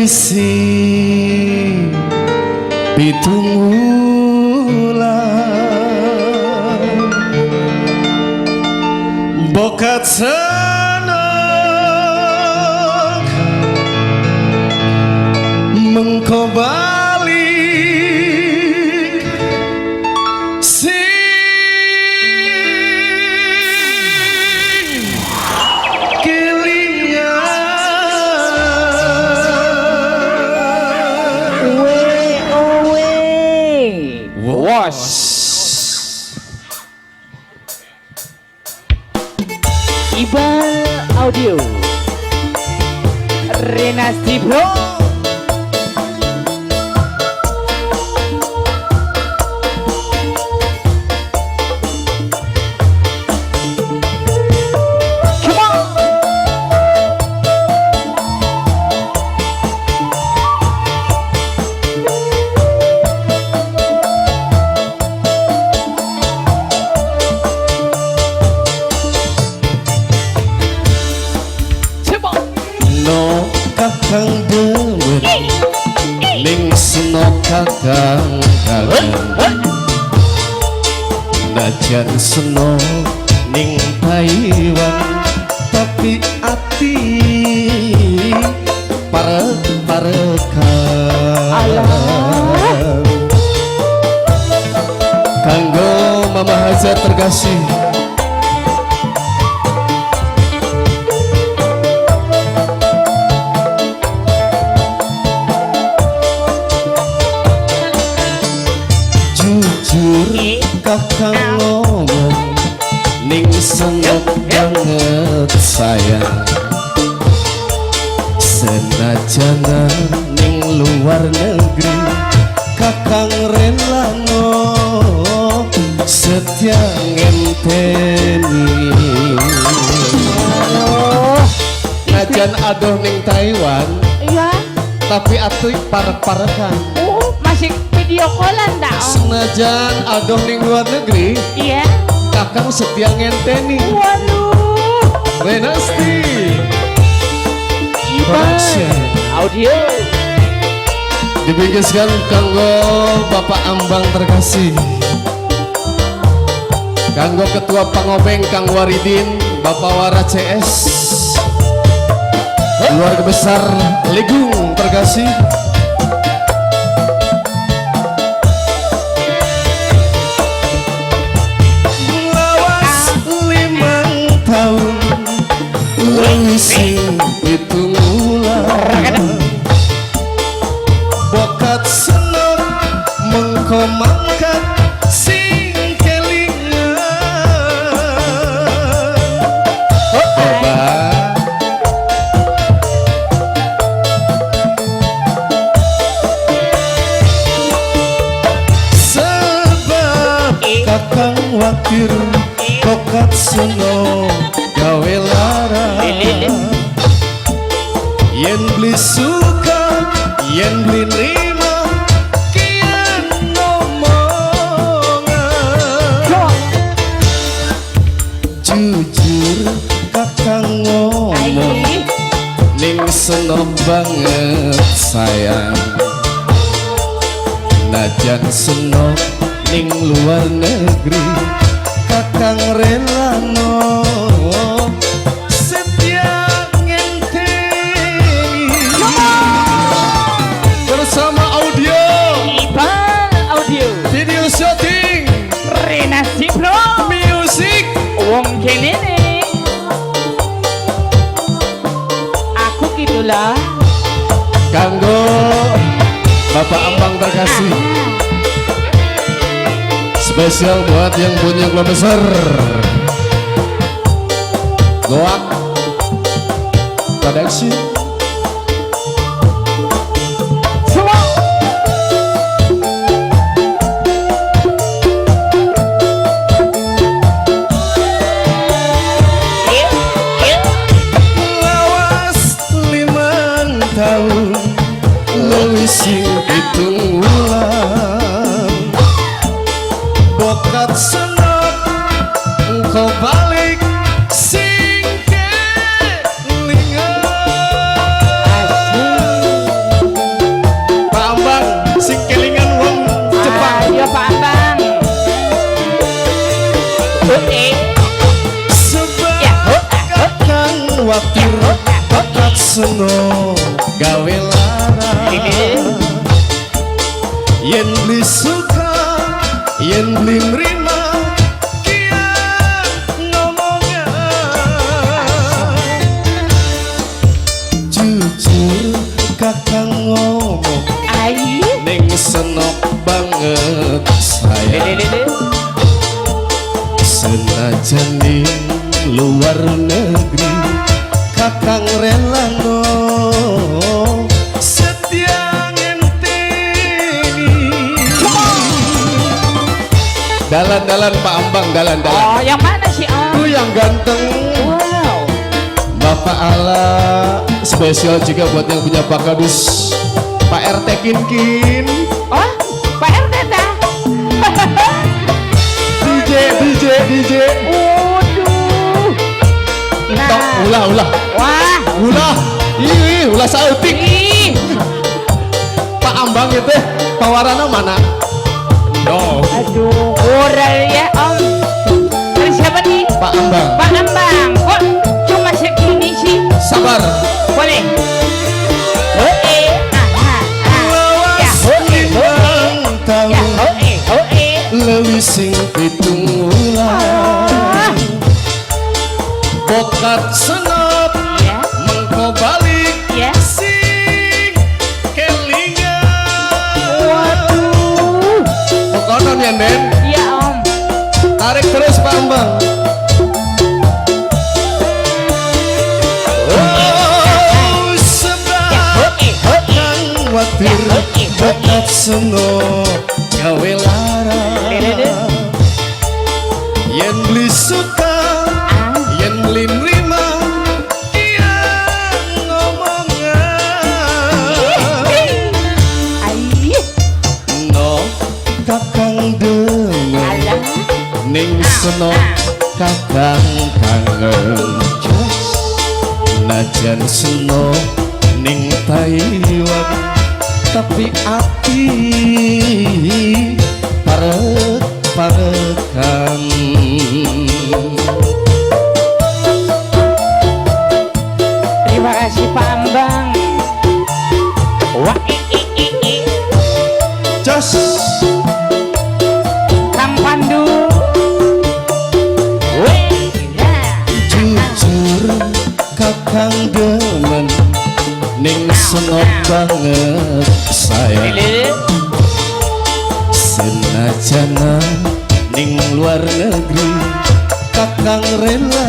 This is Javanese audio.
Lewisi 7 wulan bokat senok mengko balik sing kelingan. Wash. Ibal Audio Renasti Bro. Come on. Coba. No kakang demen ning seno kakang kangen, najan seno ning Taiwan tapi ati parek-parekan. Alah. Kanggo Mama Hajar terkasih, jujur kakang ngomong ning seneng banget sayang, senajan ning luar negeri kakang rela no setia ngenteni. Oh, Najan adoh ning Taiwan iya. tapi atuh parek-parekan. Oh, masih video callan tak? Oh? Senajan adoh ning luar negeri Iya. kakang setia ngenteni. Waduh. Renasti Ibal Production. Audio. Dibingkiskan kanggo Bapak Ambang terkasih, kanggo Ketua Pangobeng Kang Waridin, Bapak Wara CS, keluarga besar Legung terkasih. Lawas 5 tahun lewisi 7 wulan bokat seneng mengko mangkat sing kelingan. Oba sebab kakang wakir bokat seneng gawe lara, yen beli suka yen beli nerima kian ngomongan. Jujur kakang ngomong ning seneng banget sayang, najan seneng ning luar negeri kakang rela no setia ngenteni. Bersama audio Ibal Audio video shooting Renasi Bro music Wong kene nih. Aku gitulah. Kanggo Bapak Ambang terkasih, spesial buat yang punya keluarga besar Goak Production. Semua. Lawas 5 tahun leuwih sing 7 wulan bokat senok engkau balik sing kelingan. Yen beli nrima kian ngomongnya. Jujur kakang ngomong, Ai. ning senok banget sayang. Lele. Senajan ning luar negeri, kakang rela no setia ngenteni. Dalan-dalan Pak Ambang, dalan-dalan. Oh, yang mana sih, Om? Itu yang ganteng. Wow. Bapak Ala, spesial juga buat yang punya Pak Kadus, Pak RT Kin Kin. Oh, Pak RT ta? DJ DJ DJ. Waduh. Nah. Tok, ulah ulah. Wah. Ulah. Ih, ulah sautik. Ih. Pak Ambang itu pawarana mana? No. Aduh, kurang ya, Om. Dari siapa nih? Pak Ambang. Pak Ambang. Kok cuma segini sih? Sabar. Boleh. Oe, ah, ah, ah. Ya, oe, oe. Ya, oe, oe. Leuwih sing 7 wulan. Ah. Bokat senop Ya, mengko balik ya. sing kelingan. Waduh. Pokonon ya, Den. Iya, Om. Tarik terus, Pak Ambang. Oh, Ya, sebab oe, oe. kang watir Ya, oe, oe. bokat senop gawe lara. Lele. Yen beli suka, Ah. yen beli nrima kian ngomongan. Ai. No kakang demen, Alah. ning senok kakang kangen. Najan senok ning Taiwan, tapi ati parek parekan. Terima kasih, Pak Ambang. Wah, i, i, i, i. Jos. Kang Pandu. Weh, ya. Jujur kakang demen, ning senok banget sayang. Lele. Senajan ning luar negeri, kakang rela.